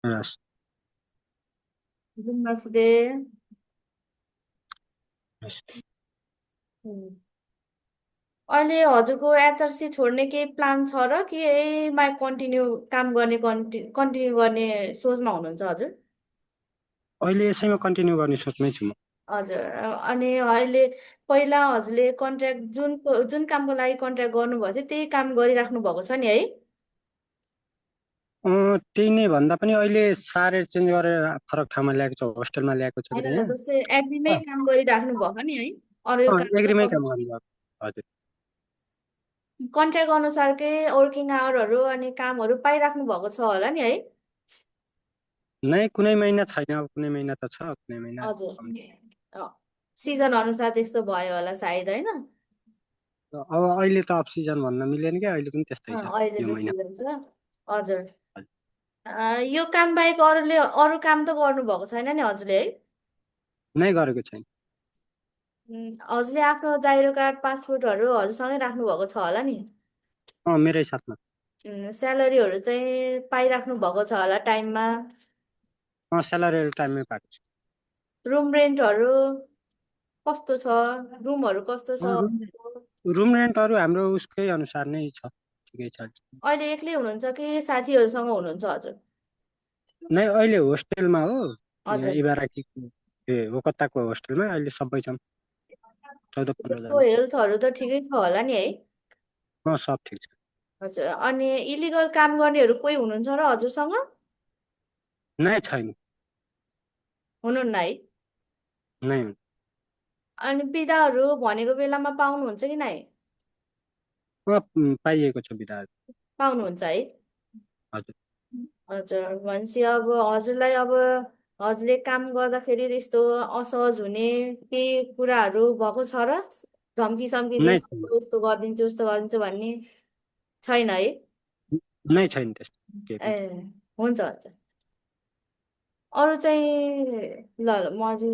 हस्, जुम्बासुदे। हस्। उम्, अहिले हजुरको एचआरसी छोड्ने केही प्लान छ र कि यहीमा कन्टिन्यू काम गर्ने कन्टिन्यू गर्ने सोचमा हुनुहुन्छ हजुर? अहिले यसैमा कन्टिन्यू गर्ने सोचमै छु म। हजुर। अनि अहिले पहिला हजुरले कन्ट्र्याक्ट जुन कामको लागि कन्ट्र्याक्ट गर्नुभएको थियो त्यही काम गरिराख्नु भएको छ नि है? त्यही नै भन्दा पनि अहिले सारेर चेन्ज गरेर फरक ठाउँमा ल्याएको छ, होस्टेलमा ल्याएको छ कि होइन यहाँ। जस्तै एग्रीमै काम गरिराख्नु भएको नि है? अरू काम त एग्रीमै गर्नु। काम गर्नुभएको। हजुर। कन्ट्र्याक्ट अनुसारकै वर्किङ आवरहरू अनि कामहरू पाइराख्नु भएको छ होला नि है? नै कुनै महिना छैन, अब कुनै महिना त छ, कुनै महिना हजुर। कम्ती। सिजन अनुसार त्यस्तो भयो होला सायद होइन? अब अहिले त अफ सिजन भन्न मिलेन क्या, अहिले पनि त्यस्तै छ अहिले यो जो महिना। सिजन छ। हजुर। यो काम बाहेक अरू काम त गर्नुभएको छैन नि हजुरले है? नै गरेको छैन। हजुरले आफ्नो जाइरो कार्ड पासपोर्टहरू हजुरसँगै राख्नु भएको छ होला नि? मेरै साथमा। स्यालेरीहरू चाहिँ पाइराख्नु भएको छ होला टाइममा? स्यालेरी टाइममै पाएको छु। रुम रेन्टहरू कस्तो छ? रुमहरू कस्तो छ? रुम रुम रेन्टहरू हाम्रो उसकै अनुसार नै छ, ठिकै छ। अहिले एक्लै हुनुहुन्छ कि साथीहरूसँग हुनुहुन्छ हजुर? नै अहिले होस्टेलमा हो, हजुर। इबाराकीको ओकताको होस्टेलमा अहिले सबै छौँ, 14-15 हजुरको जना। हेल्थहरू त ठिकै छ होला नि है? सब ठिक छ। हजुर। अनि इलिगल काम गर्नेहरू कोही हुनुहुन्छ र हजुरसँग? नै छैन। हुनुहुन्न है? नै। अनि बिदाहरू भनेको बेलामा पाउनुहुन्छ कि नै? पाइएको छ बिदा। पाउनुहुन्छ है? हजुर। हजुर। भनेपछि अब हजुरलाई अब हजुरले काम गर्दाखेरि त्यस्तो असहज हुने केही कुराहरू भएको छ र? धम्की सम्की नै छैन। दिनु यस्तो गरिदिन्छु उस्तो गरिदिन्छु भन्ने छैन है? नै छैन त्यस्तो केही ए पनि। हुन्छ हुन्छ। अरू चाहिँ ल ल म अझै